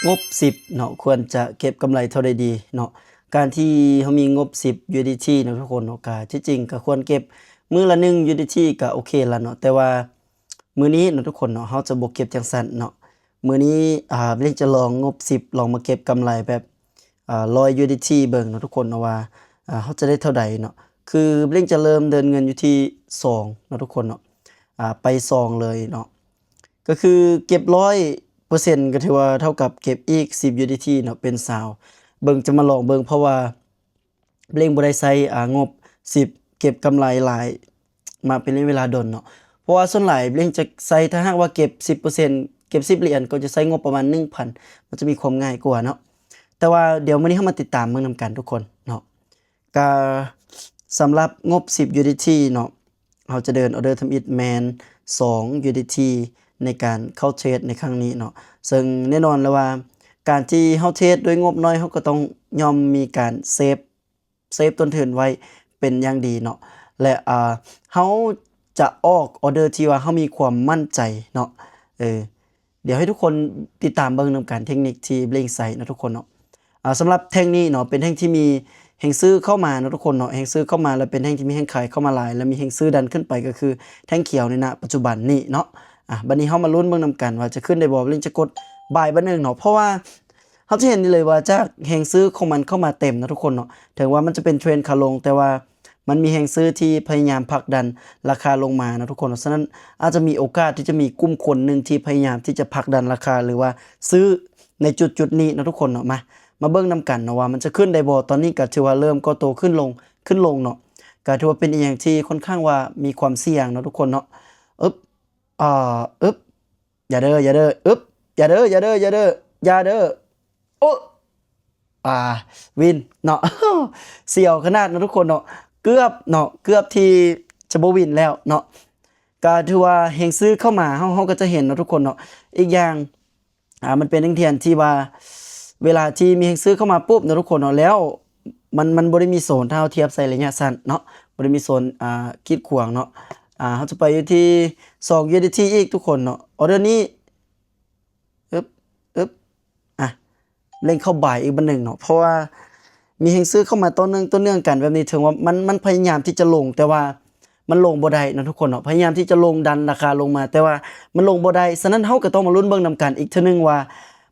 ງົບສິບເນາະ ຄວນຈະເກັບກຳໄລເທົ່າໃດດີເນາະ? ການທີ່ເຮົາມີງົບສິບ USDT ເນາະທຸກຄົນເນາະ ກະທີ່ຈິງກະຄວນເກັບມື້ລະໜຶ່ງ USDT ກະໂອເຄລະເນາະ. ແຕ່ວ່າມື້ນີ້ເນາະທຸກຄົນເນາະ ເຮົາຈະບໍ່ເກັບຈັ່ງຊັ້ນເນາະ. ມື້ນີ້ ອ່າ ເບນຈະລອງງົບສິບ ລອງມາເກັບກຳໄລແບບ ອ່າ ຮ້ອຍ USDT ເບິ່ງເນາະທຸກຄົນເນາະ ວ່າ ອ່າ ເຮົາຈະໄດ້ເທົ່າໃດເນາະ. ຄືເບນຈະເລີ່ມເດີນເງິນຢູ່ທີ່ສອງເນາະທຸກຄົນເນາະ ອ່າ ໄປສອງເລີຍເນາະ. ກໍຄືເກັບຮ້ອຍເປີເຊັນ ກໍຖືວ່າເທົ່າກັບເກັບອີກສິບ USDT ເນາະ ເປັນຊາວ ເບິ່ງ ຈະມາລອງເບິ່ງ ເພາະວ່າເບນບໍ່ໄດ້ໃຊ້ ອ່າ ງົບສິບ ເກັບກຳໄລຫຼາຍມາເປັນໄລຍະເວລາດົນເນາະ. ເພາະວ່າສ່ວນຫຼາຍເບນຈະໃຊ້ ຖ້າຫາກວ່າເກັບສິບເປີເຊັນ ເກັບສິບຫຼຽນ ກໍຈະໃຊ້ງົບປະມານໜຶ່ງພັນ ມັນຈະມີຄວາມງ່າຍກວ່າເນາະ. ແຕ່ວ່າດຽວມື້ນີ້ເຮົາມາຕິດຕາມເບິ່ງນຳກັນທຸກຄົນເນາະ. ກະສຳລັບງົບສິບ USDT ເນາະ ເຮົາຈະເດີນອໍເດີທຳອິດແມ່ນສອງ USDT ໃນການເຂົ້າເທຣດໃນຄັ້ງນີ້ເນາະ. ເຊິ່ງແນ່ນອນແລ້ວວ່າ ການທີ່ເຮົາເທຣດດ້ວຍງົບໜ້ອຍ ເຮົາກໍຕ້ອງຍ່ອມມີການເຊບ ເຊບຕົ້ນທຶນໄວ້ເປັນຢ່າງດີເນາະ ແລະ ອ່າ ເຮົາຈະອອກອໍເດີທີ່ວ່າເຮົາມີຄວາມໝັ້ນໃຈເນາະ. ເອີ ດຽວໃຫ້ທຸກຄົນຕິດຕາມເບິ່ງນຳກັນເທັກນິກທີ່ເບນໃຊ້ເນາະທຸກຄົນເນາະ. ອ່າ ສຳລັບແທ່ງນີ້ເນາະ ເປັນແທ່ງທີ່ມີແຮງຊື້ເຂົ້າມາເນາະທຸກຄົນເນາະ ແຮງຊື້ເຂົ້າມາ ແລະ ເປັນແທ່ງທີ່ມີແຮງຂາຍເຂົ້າມາຫຼາຍ ແລະ ມີແຮງຊື້ດັນຂຶ້ນໄປ ກໍຄືແທ່ງຂຽວໃນນະປັດຈຸບັນນີ້ເນາະ. ອ່າ ບັດນີ້ເຮົາມາລຸ້ນເບິ່ງນຳກັນວ່າຈະຂຶ້ນໄດ້ບໍ່ ເບນຈະກົດບາຍບາດໜຶ່ງເນາະ ເພາະວ່າ ເຮົາຈະເຫັນໄດ້ເລີຍວ່າຈາກແຮງຊື້ຂອງມັນເຂົ້າມາເຕັມເນາະທຸກຄົນເນາະ. ເຖິງວ່າມັນຈະເປັນເທຣນຂາລົງ ແຕ່ວ່າມັນມີແຮງຊື້ທີ່ພະຍາຍາມຜັກດັນລາຄາລົງມາເນາະທຸກຄົນເນາະ. ສະນັ້ນອາດຈະມີໂອກາດທີ່ຈະມີກຸ່ມຄົນໜຶ່ງທີ່ພະຍາຍາມທີ່ຈະຜັກດັນລາຄາ ຫຼືວ່າຊື້ໃນຈຸດໆນີ້ເນາະທຸກຄົນເນາະ. ມາ ມາເບິ່ງນຳກັນເນາະວ່າມັນຈະຂຶ້ນໄດ້ບໍ່. ຕອນນີ້ກໍຖືວ່າເລີ່ມກໍ່ໂຕຂຶ້ນລົງ ຂຶ້ນລົງເນາະ ກໍຖືວ່າເປັນອີ່ຫຍັງທີ່ຄ່ອນຂ້າງວ່າມີຄວາມສ່ຽງເນາະທຸກຄົນເນາະ. ອຶບ ອ່າ ອຶບ ຢ່າເດີ ຢ່າເດີ ອຶບ ຢ່າເດີ ຢ່າເດີ ຢ່າເດີ ຢ່າເດີ ໂອ ອ່າ ວິນເນາະ ສຽວຂະໜາດເນາະທຸກຄົນເນາະ ເກືອບເນາະ ເກືອບທີ່ຈະບໍ່ວິນແລ້ວເນາະ. ກະຖືວ່າແຮງຊື້ເຂົ້າມາ ເຮົາ ເຮົາກໍຈະເຫັນເນາະທຸກຄົນເນາະ. ອີກຢ່າງ ອ່າ ມັນເປັນແທ່ງທຽນທີ່ວ່າ ເວລາທີ່ມີແຮງຊື້ເຂົ້າມາປຸບເນາະທຸກຄົນເນາະ ແລ້ວ ມັນ ມັນບໍ່ໄດ້ມີໂຊນ ຖ້າເຮົາທຽບໃສ່ໄລຍະສັ້ນເນາະ ບໍ່ໄດ້ມີໂຊນ ອ່າ ກີດຂວາງເນາະ. ອ່າ ເຮົາຈະໄປຢູ່ທີ່ສອງ USDT ອີກທຸກຄົນເນາະ. ອໍເດີນີ້ ອຶບ ອຶບ ອ່ະ ເລັງເຂົ້າບາຍອີກບາດໜຶ່ງເນາະ ເພາະວ່າມີແຮງຊື້ເຂົ້າມາຕໍ່ເນື່ອງ ຕໍ່ເນື່ອງກັນແບບນີ້ ເຖິງວ່າມັນ ມັນພະຍາຍາມທີ່ຈະລົງ ແຕ່ວ່າ ມັນລົງບໍ່ໄດ້ເນາະທຸກຄົນເນາະ ພະຍາຍາມທີ່ຈະລົງດັນລາຄາລົງມາ ແຕ່ວ່າມັນລົງບໍ່ໄດ້. ສະນັ້ນເຮົາກໍຕ້ອງມາລຸ້ນເບິ່ງນຳກັນອີກເທື່ອໜຶ່ງວ່າ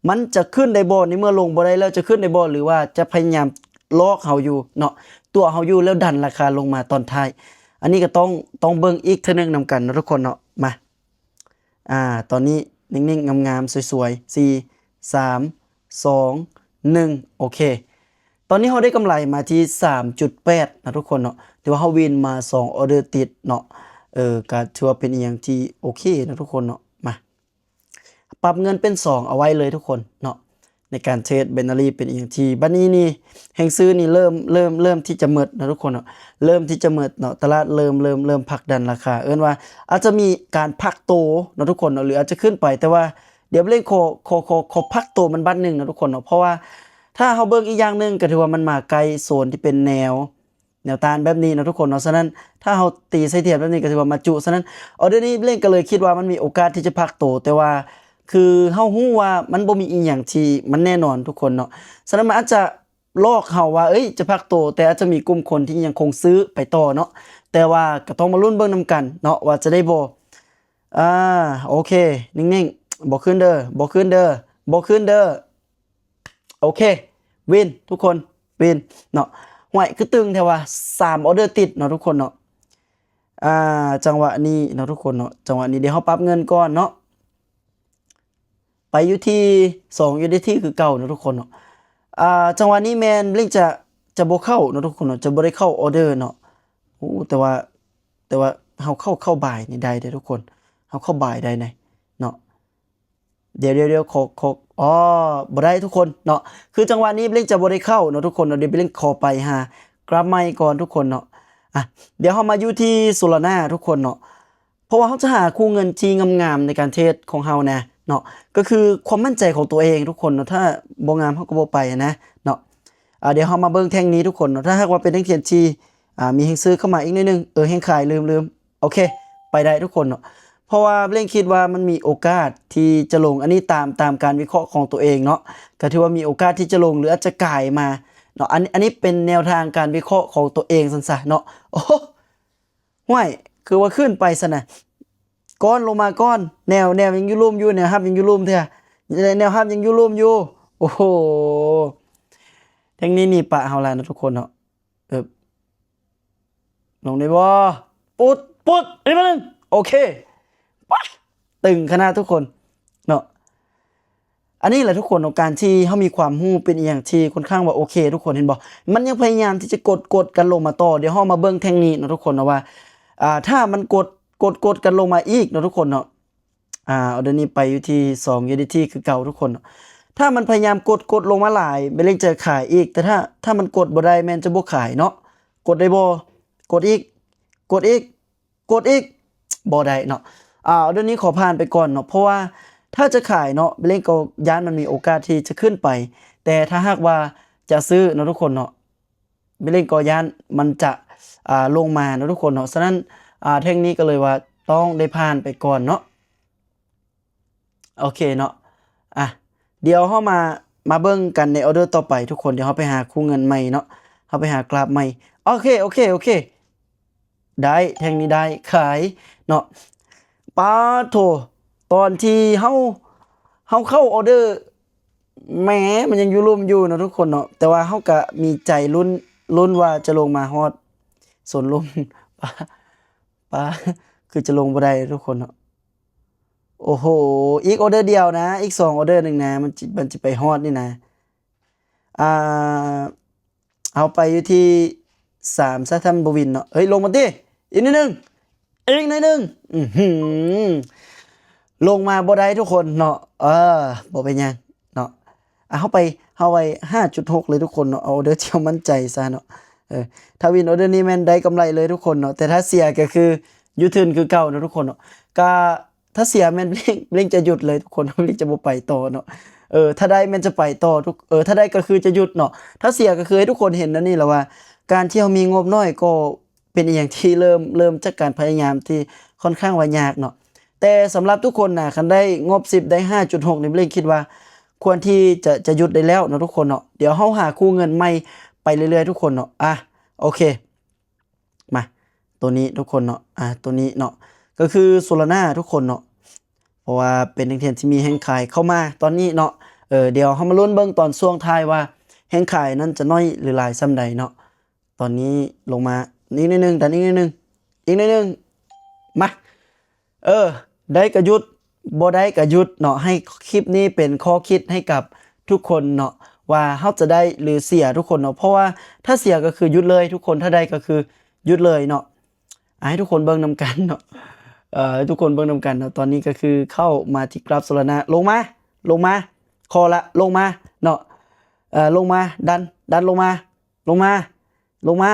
ມັນຈະຂຶ້ນໄດ້ບໍ່ ໃນເມື່ອລົງບໍ່ໄດ້ແລ້ວ ຈະຂຶ້ນໄດ້ບໍ່ ຫຼືວ່າຈະພະຍາຍາມຫຼອກເຮົາຢູ່ເນາະ ຕົວະເຮົາຢູ່ ແລ້ວດັນລາຄາລົງມາຕອນທ້າຍ. ອັນນີ້ກໍຕ້ອງ ຕ້ອງເບິ່ງອີກເທື່ອໜຶ່ງນຳກັນເນາະທຸກຄົນເນາະ. ມາ ອ່າ ຕອນນີ້ນິ່ງໆ ງາມໆ ສວຍໆ ສີ່ ສາມ ສອງ ໜຶ່ງ ໂອເຄ. ຕອນນີ້ເຮົາໄດ້ກຳໄລມາທີ່ສາມຈຸດແປດນະທຸກຄົນເນາະ ຖືວ່າເຮົາວິນມາສອງອໍເດີຕິດເນາະ. ເອີ ກະຖືວ່າເປັນອີ່ຫຍັງທີ່ໂອເຄນະທຸກຄົນເນາະ. ມາ ປັບເງິນເປັນສອງເອົາໄວ້ເລີຍທຸກຄົນເນາະ. ໃນການເທຣດໄບນາຣີເປັນອີ່ຫຍັງທີ່ ບັດນີ້ນີ້ແຮງຊື້ນີ້ເລີ່ມ ເລີ່ມ ເລີ່ມທີ່ຈະໝົດເນາະທຸກຄົນເນາະ ເລີ່ມທີ່ຈະໝົດເນາະ. ຕະຫຼາດເລີ່ມ ເລີ່ມ ເລີ່ມຜັກດັນລາຄາ ເອີ້ນວ່າອາດຈະມີການພັກໂຕເນາະທຸກຄົນເນາະ ຫຼືອາດຈະຂຶ້ນໄປ ແຕ່ວ່າດຽວເບນຂໍ ຂໍ ຂໍ ຂໍພັກໂຕມັນບາດໜຶ່ງເນາະທຸກຄົນເນາະ. ເພາະວ່າຖ້າເຮົາເບິ່ງອີກຢ່າງໜຶ່ງ ກໍຖືວ່າມັນມາໃກ້ໂຊນທີ່ເປັນແນວ ແນວຕ້ານແບບນີ້ເນາະທຸກຄົນເນາະ. ສະນັ້ນຖ້າເຮົາຕີໃສ່ທຽບແບບນີ້ ກໍຖືວ່າມາຈຸ. ສະນັ້ນອໍເດີນີ້ເບນກໍເລີຍຄິດວ່າມັນມີໂອກາດທີ່ຈະພັກໂຕ ແຕ່ວ່າຄືເຮົາຮູ້ວ່າມັນບໍ່ມີອີ່ຫຍັງທີ່ມັນແນ່ນອນທຸກຄົນເນາະ. ສະນັ້ນມັນອາດຈະ ຫຼອກເຮົາວ່າ ເອີຍ ຈະພັກໂຕ ແຕ່ອາດຈະມີກຸ່ມຄົນທີ່ຍັງຄົງຊື້ໄປຕໍ່ເນາະ. ແຕ່ວ່າກໍຕ້ອງມາລຸ້ນເບິ່ງນຳກັນເນາະວ່າຈະໄດ້ບໍ່. ອ່າ ໂອເຄ ນິ່ງໆ ບໍ່ຂຶ້ນເດີ ບໍ່ຂຶ້ນເດີ ບໍ່ຂຶ້ນເດີ. ໂອເຄ ວິນທຸກຄົນ ວິນເນາະ. ຫ້ວຍ ຄືຕຶງແທ້ວ່າ ສາມອໍເດີຕິດເນາະທຸກຄົນເນາະ. ອ່າ ຈັງຫວະນີ້ເນາະທຸກຄົນເນາະ ຈັງຫວະນີ້ດຽວເຮົາປັບເງິນກ່ອນເນາະ. ໄປຢູ່ທີ່ສອງຢູເອສດີທີຄືເກົ່າເນາະທຸກຄົນເນາະ. ອ່າ ຈັງຫວະນີ້ແມ່ນເລັງຈະ ຈະບໍ່ເຂົ້າເນາະທຸກຄົນເນາະ ຈະບໍ່ໄດ້ເຂົ້າອໍເດີເນາະ. ໂອ້ ແຕ່ວ່າ ແຕ່ວ່າເຮົາເຂົ້າ ເຂົ້າບາຍນີ້ໄດ້ເດ້ທຸກຄົນ ເຮົາເຂົ້າບາຍໄດ້ເນາະ. ດຽວ ດຽວ ດຽວ ຂໍ ຂໍ ອໍ ບໍ່ໄດ້ທຸກຄົນເນາະ. ຄືຈັງຫວະນີ້ເລັງຈະບໍ່ໄດ້ເຂົ້າເນາະທຸກຄົນເນາະ. ດຽວເລັງຂໍໄປຫາກຣາຟໃໝ່ກ່ອນທຸກຄົນເນາະ. ອ່ະ ດຽວເຮົາມາຢູ່ທີ່ໂຊລານາທຸກຄົນເນາະ. ເພາະວ່າເຮົາຈະຫາຄູ່ເງິນທີ່ງາມໆໃນການເທຣດຂອງເຮົານະເນາະ ກໍຄືຄວາມໝັ້ນໃຈຂອງຕົວເອງທຸກຄົນເນາະ. ຖ້າບໍ່ງາມເຮົາກໍບໍ່ໄປນະເນາະ. ອ່າ ດຽວເຮົາມາເບິ່ງແທ່ງນີ້ທຸກຄົນເນາະ. ຖ້າຫາກວ່າເປັນແທ່ງທຽນທີ່ ອ່າ ມີແຮງຊື້ເຂົ້າມາອີກໜ້ອຍໜຶ່ງ ເອີ ແຮງຂາຍ ລືມໆ ໂອເຄ ໄປໄດ້ທຸກຄົນເນາະ. ເພາະວ່າເລັງຄິດວ່າມັນມີໂອກາດທີ່ຈະລົງ ອັນນີ້ຕາມ ຕາມການວິເຄາະຂອງຕົວເອງເນາະ ກໍຖືວ່າມີໂອກາດທີ່ຈະລົງ ຫຼືອາດຈະກາຍມາເນາະ. ອັນ ອັນນີ້ເປັນແນວທາງການວິເຄາະຂອງຕົວເອງຊັ້ນຊະເນາະ. ໂອ້ ຫ້ວຍ ຄືວ່າຂຶ້ນໄປຊັ້ນນະ ກ່ອນ ລົງມາກ່ອນ. ແນວ ແນວຍັງຢູ່ລຸ່ມຢູ່ ແນວຮັບຍັງຢູ່ລຸ່ມເທື່ອ ແນວ ແນວຮັບຍັງຢູ່ລຸ່ມຢູ່. ໂອ້ໂຫ ແທ່ງນີ້ໜີປະເຮົາລະເນາະທຸກຄົນເນາະ. ເອີບ ລົງໄດ້ບໍ່? ປຸດ ປຸດ ອີກໜຶ່ງ ໂອເຄ ປະ ຕຶງຂະໜາດທຸກຄົນເນາະ. ອັນນີ້ແຫຼະທຸກຄົນເນາະ ການທີ່ເຮົາມີຄວາມຮູ້ເປັນອີ່ຫຍັງທີ່ຄ່ອນຂ້າງວ່າໂອເຄ ທຸກຄົນເຫັນບໍ່? ມັນຍັງພະຍາຍາມທີ່ຈະກົດ ກົດກັນລົງມາຕໍ່. ດຽວເຮົາມາເບິ່ງແທ່ງນີ້ເນາະທຸກຄົນເນາະວ່າ ອ່າ ຖ້າມັນກົດ ກົດ ກົດກັນລົງມາອີກເນາະທຸກຄົນເນາະ. ອ່າ ອໍເດີນີ້ໄປຢູ່ທີ່ສອງຢູເອັສດີທີຄືເກົ່າທຸກຄົນເນາະ. ຖ້າມັນພະຍາຍາມກົດ ກົດລົງມາຫຼາຍ ເບເລັງຈະຂາຍອີກ ແຕ່ຖ້າ ຖ້າມັນກົດບໍ່ໄດ້ແມ່ນຈະບໍ່ຂາຍເນາະ. ກົດໄດ້ບໍ່? ກົດອີກ ກົດອີກ ກົດອີກ ບໍ່ໄດ້ເນາະ. ອ່າ ອໍເດີນີ້ຂໍຜ່ານໄປກ່ອນເນາະ ເພາະວ່າຖ້າຈະຂາຍເນາະ ເບເລັງກໍຢ້ານມັນມີໂອກາດທີ່ຈະຂຶ້ນໄປ ແຕ່ຖ້າຫາກວ່າຈະຊື້ເນາະທຸກຄົນເນາະ ເບເລັງກໍຢ້ານມັນຈະ ອ່າ ລົງມາເນາະທຸກຄົນເນາະ. ສະນັ້ນ ອ່າ ແທ່ງນີ້ກໍເລີຍວ່າຕ້ອງໄດ້ຜ່ານໄປກ່ອນເນາະ. ໂອເຄເນາະ ອ່ະ ດຽວເຮົາມາ ມາເບິ່ງກັນໃນອໍເດີຕໍ່ໄປທຸກຄົນ. ດຽວເຮົາໄປຫາຄູ່ເງິນໃໝ່ເນາະ ເຮົາໄປຫາກຣາຟໃໝ່. ໂອເຄ ໂອເຄ ໂອເຄ ໄດ້ ແທ່ງນີ້ໄດ້ ຂາຍເນາະ. ປາດໂທ້ ຕອນທີ່ເຮົາ ເຮົາເຂົ້າອໍເດີ ແໝ ມັນຍັງຢູ່ລຸ່ມຢູ່ເນາະທຸກຄົນເນາະ ແຕ່ວ່າເຮົາກະມີໃຈລຸ້ນ ລຸ້ນວ່າຈະລົງມາຮອດໂຊນລຸ່ມ. ປາ ປາ ຄືຈະລົງບໍ່ໄດ້ທຸກຄົນເນາະ. ໂອ້ໂຫ ອີກອໍເດີດຽວນະ ອີກສອງອໍເດີໜຶ່ງນະ ມັນຈະ ມັນຈະໄປຮອດນີ້ນະ. ອ່າ ເຮົາໄປຢູ່ທີ່ສາມຊະ ຖ້າມັນບໍ່ວິນເນາະ. ເຮີ້ຍ ລົງມາຕິ ອີກໜ້ອຍໜຶ່ງ ອີກໜ້ອຍໜຶ່ງ ອືຫື ລົງມາບໍ່ໄດ້ທຸກຄົນເນາະ. ເອີ ບໍ່ເປັນຫຍັງເນາະ. ອ່ະ ເຮົາໄປ ເຮົາໄປຫ້າຈຸດຫົກເລີຍທຸກຄົນເນາະ ເອົາອໍເດີທີ່ເຮົາໝັ້ນໃຈຊະເນາະ. ເອີ ຖ້າວິນອໍເດີນີ້ແມ່ນໄດ້ກຳໄລເລີຍທຸກຄົນເນາະ ແຕ່ຖ້າເສຍກໍຄືຢູເທີນຄືເກົ່າເນາະທຸກຄົນເນາະ. ກະ ຖ້າເສຍແມ່ນເລັງ ເລັງຈະຢຸດເລີຍທຸກຄົນ ເລັງຈະບໍ່ໄປຕໍ່ເນາະ. ເອີ ຖ້າໄດ້ແມ່ນຈະໄປຕໍ່ທຸກ ເອີ ຖ້າໄດ້ກໍຄືຈະຢຸດເນາະ ຖ້າເສຍກໍຄືໃຫ້ທຸກຄົນເຫັນອັນນີ້ແຫຼະວ່າ ການທີ່ເຮົາມີງົບໜ້ອຍກໍເປັນອີ່ຫຍັງທີ່ເລີ່ມ ເລີ່ມຈາກການພະຍາຍາມທີ່ຄ່ອນຂ້າງວ່າຍາກເນາະ. ແຕ່ສຳລັບທຸກຄົນນະ ຄັນໄດ້ງົບສິບ ໄດ້ຫ້າຈຸດຫົກນີ້ ເລັງຄິດວ່າຄວນທີ່ຈະ ຈະຢຸດໄດ້ແລ້ວເນາະທຸກຄົນເນາະ. ດຽວເຮົາຫາຄູ່ເງິນໃໝ່ໄປເລື້ອຍໆທຸກຄົນເນາະ. ອ່ະ ໂອເຄ ມາ ໂຕນີ້ທຸກຄົນເນາະ ອ່າ ໂຕນີ້ເນາະ ກໍຄືໂຊລານາທຸກຄົນເນາະ ເພາະວ່າເປັນແທ່ງທຽນທີ່ມີແຮງຂາຍເຂົ້າມາຕອນນີ້ເນາະ. ເອີ ດຽວເຮົາມາລຸ້ນເບິ່ງຕອນຊ່ວງທ້າຍວ່າແຮງຂາຍນັ້ນຈະໜ້ອຍຫຼືຫຼາຍສ່ຳໃດເນາະ. ຕອນນີ້ລົງມາອີກໜ້ອຍໜຶ່ງ ດັນອີກໜ້ອຍໜຶ່ງ ອີກໜ້ອຍໜຶ່ງ ມາ ເອີ ໄດ້ກະຢຸດ ບໍ່ໄດ້ກະຢຸດເນາະ. ໃຫ້ຄລິບນີ້ເປັນຂໍ້ຄິດໃຫ້ກັບທຸກຄົນເນາະ ວ່າເຮົາຈະໄດ້ຫຼືເສຍທຸກຄົນເນາະ. ເພາະວ່າຖ້າເສຍກໍຄືຢຸດເລີຍທຸກຄົນ ຖ້າໄດ້ກໍຄືຢຸດເລີຍເນາະ. ອ່າ ໃຫ້ທຸກຄົນເບິ່ງນຳກັນເນາະ ເອີ ໃຫ້ທຸກຄົນເບິ່ງນຳກັນເນາະ. ຕອນນີ້ກໍຄືເຂົ້າມາທີ່ກຣາຟໂຊລານາ ລົງມາ ລົງມາ ຂໍລະ ລົງມາເນາະ ເອີ ລົງມາ ດັນ ດັນລົງມາ ລົງມາ ລົງມາ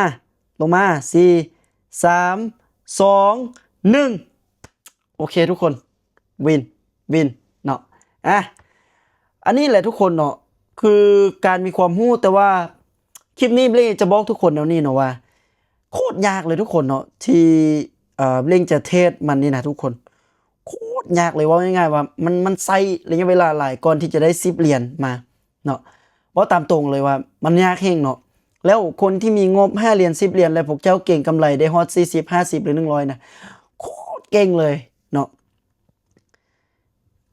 ລົງມາ ສີ່ ສາມ ສອງ ໜຶ່ງ ໂອເຄທຸກຄົນ ວິນ ວິນເນາະ. ອ່ະ ອັນນີ້ແຫຼະທຸກຄົນເນາະ ຄືການມີຄວາມຮູ້ ແຕ່ວ່າຄລິບນີ້ເລັງຈະບອກທຸກຄົນແນວນີ້ເນາະວ່າ ໂຄດຍາກເລີຍທຸກຄົນເນາະ ທີ່ ເອີ ເລັງຈະເທຣດມັນນີ້ນະທຸກຄົນ ໂຄດຍາກເລີຍ. ເວົ້າງ່າຍໆວ່າມັນ ມັນໃຊ້ໄລຍະເວລາຫຼາຍກ່ອນທີ່ຈະໄດ້ສິບຫຼຽນມາ ເນາະ ເວົ້າຕາມຕົງເລີຍວ່າມັນຍາກແຮງເນາະ. ແລ້ວຄົນທີ່ມີງົບຫ້າຫຼຽນ ສິບຫຼຽນ ແລ້ວພວກເຈົ້າເກັງກຳໄລໄດ້ຮອດສີ່ສິບ ຫ້າສິບ ຫຼື ໜຶ່ງຮ້ອຍນະ ໂຄດເກັ່ງເລີຍເນາະ.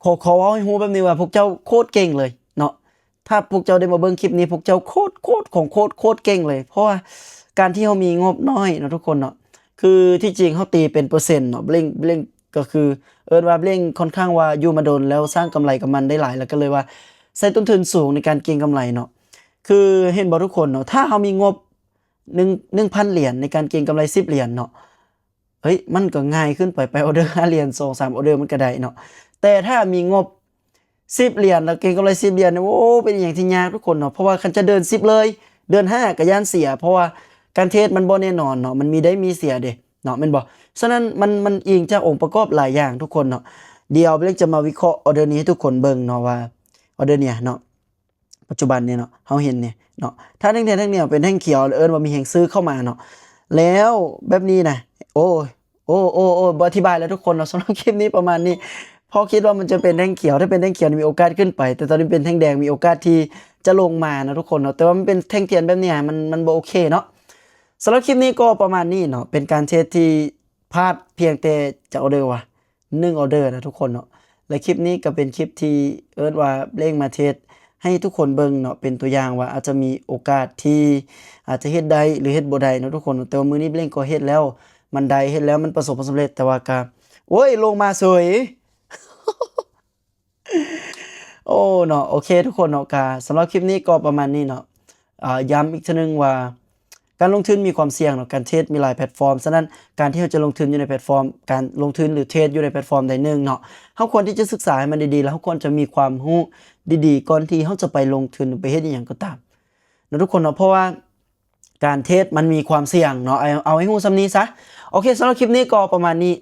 ຂໍ ຂໍເວົ້າໃຫ້ຮູ້ແບບນີ້ວ່າພວກເຈົ້າໂຄດເກັ່ງເລີຍເນາະ. ຖ້າພວກເຈົ້າໄດ້ມາເບິ່ງຄລິບນີ້ ພວກເຈົ້າໂຄດ ໂຄດຂອງໂຄດ ໂຄດເກັ່ງເລີຍ ເພາະວ່າການທີ່ເຮົາມີງົບໜ້ອຍເນາະທຸກຄົນເນາະ ຄືທີ່ຈິງເຮົາຕີເປັນເປີເຊັນເນາະ ເລັງ ເລັງ ກໍຄືເອີ້ນວ່າເລັງຄ່ອນຂ້າງວ່າຢູ່ມາດົນ ແລ້ວສ້າງກຳໄລກັບມັນໄດ້ຫຼາຍ ແລ້ວກໍເລີຍວ່າໃຊ້ຕົ້ນທຶນສູງໃນການເກັງກຳໄລເນາະ. ຄືເຫັນບໍ່ທຸກຄົນເນາະ ຖ້າເຮົາມີງົບໜຶ່ງ ໜຶ່ງພັນຫຼຽນໃນການເກັງກຳໄລສິບຫຼຽນເນາະ ເອີຍ ມັນກໍງ່າຍຂຶ້ນໄປ ໄປອໍເດີຫ້າຫຼຽນ ສອງສາມອໍເດີມັນກໍໄດ້ເນາະ. ແຕ່ຖ້າມີງົບສິບຫຼຽນ ແລ້ວເກັງກຳໄລສິບຫຼຽນ ໂອ້ ເປັນອີ່ຫຍັງທີ່ຍາກທຸກຄົນເນາະ ເພາະວ່າຄັນຈະເດີນສິບເລີຍ ເດີນຫ້າກໍຢ້ານເສຍ ເພາະວ່າການເທຣດມັນບໍ່ແນ່ນອນເນາະ ມັນມີໄດ້ມີເສຍເດ້ເນາະ ແມ່ນບໍ່? ສະນັ້ນມັນ ມັນອີງຈາກອົງປະກອບຫຼາຍຢ່າງທຸກຄົນເນາະ. ດຽວເລັງຈະມາວິເຄາະອໍເດີນີ້ໃຫ້ທຸກຄົນເບິ່ງເນາະ ວ່າອໍເດີນີ້ເນາະ ປັດຈຸບັນນີ້ເນາະ ເຮົາເຫັນນີ້ເນາະ ຖ້າແທ່ງ ແທ່ງນີ້ເປັນແທ່ງຂຽວ ເອີ້ນວ່າມີແຮງຊື້ເຂົ້າມາເນາະ. ແລ້ວແບບນີ້ນະ ໂອ້ຍ ໂອ້ ໂອ້ ໂອ້ ບໍ່ອະທິບາຍແລ້ວທຸກຄົນເນາະ. ສຳລັບຄລິບນີ້ປະມານນີ້ ເພາະຄິດວ່າມັນຈະເປັນແທ່ງຂຽວ ຖ້າເປັນແທ່ງຂຽວນີ້ມີໂອກາດຂຶ້ນໄປ ແຕ່ຕອນນີ້ເປັນແທ່ງແດງ ມີໂອກາດທີ່ຈະລົງມາເນາະທຸກຄົນເນາະ. ແຕ່ວ່າມັນເປັນແທ່ງທຽນແບບນີ້ ມັນ ມັນບໍ່ໂອເຄເນາະ. ສຳລັບຄລິບນີ້ກໍປະມານນີ້ເນາະ ເປັນການເທຣດທີ່ພາດພຽງແຕ່ຈັກອໍເດີວະ ໜຶ່ງອໍເດີນະທຸກຄົນເນາະ. ແລະ ຄລິບນີ້ກໍເປັນຄລິບທີ່ເອີ້ນວ່າເບງມາເທດໃຫ້ທຸກຄົນເບິ່ງເນາະ ເປັນຕົວຢ່າງວ່າອາດຈະມີໂອກາດທີ່ອາດຈະເຮັດໄດ້ ຫຼື ເຮັດບໍ່ໄດ້ເນາະທຸກຄົນ. ແຕ່ວ່າມື້ນີ້ເບງກໍເຮັດແລ້ວ ມັນໄດ້ ເຮັດແລ້ວມັນປະສົບຜົນສຳເລັດ ແຕ່ວ່າກະ ໂອ້ຍ ລົງມາເສີຍ. ໂອ້ ເນາະ ໂອເຄທຸກຄົນເນາະ. ກະສຳລັບຄລິບນີ້ກໍປະມານນີ້ເນາະ. ອ່າ ຢ້ຳອີກເທື່ອໜຶ່ງວ່າ ການລົງທຶນມີຄວາມສ່ຽງເນາະ, ການເທຣດມີຫຼາຍແພລດຟອມ. ສະນັ້ນ ການທີ່ເຮົາຈະລົງທຶນຢູ່ໃນແພລດຟອມ ການລົງທຶນ ຫຼື ເທຣດຢູ່ໃນແພລດຟອມໃດໜຶ່ງເນາະ, ເຮົາຄວນທີ່ຈະສຶກສາໃຫ້ມັນດີໆ ແລ້ວເຮົາຄວນຈະມີຄວາມຮູ້ດີໆ ກ່ອນທີ່ເຮົາຈະໄປລົງທຶນ ຫຼື ໄປເຮັດອີ່ຫຍັງກໍຕາມເນາະທຸກຄົນເນາະ. ເພາະວ່າການເທຣດມັນມີຄວາມສ່ຽງເນາະ. ເອົາ ເອົາໃຫ້ຮູ້ສ່ຳນີ້ຊະ. ໂອເຄ ສຳລັບຄລິບນີ້ກໍປະມານນີ້.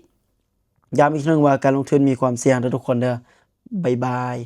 ຢ້ຳອີກເທື່ອໜຶ່ງວ່າການລົງທຶນມີຄວາມສ່ຽງເດີທຸກຄົນເດີ. ບາຍບາຍ.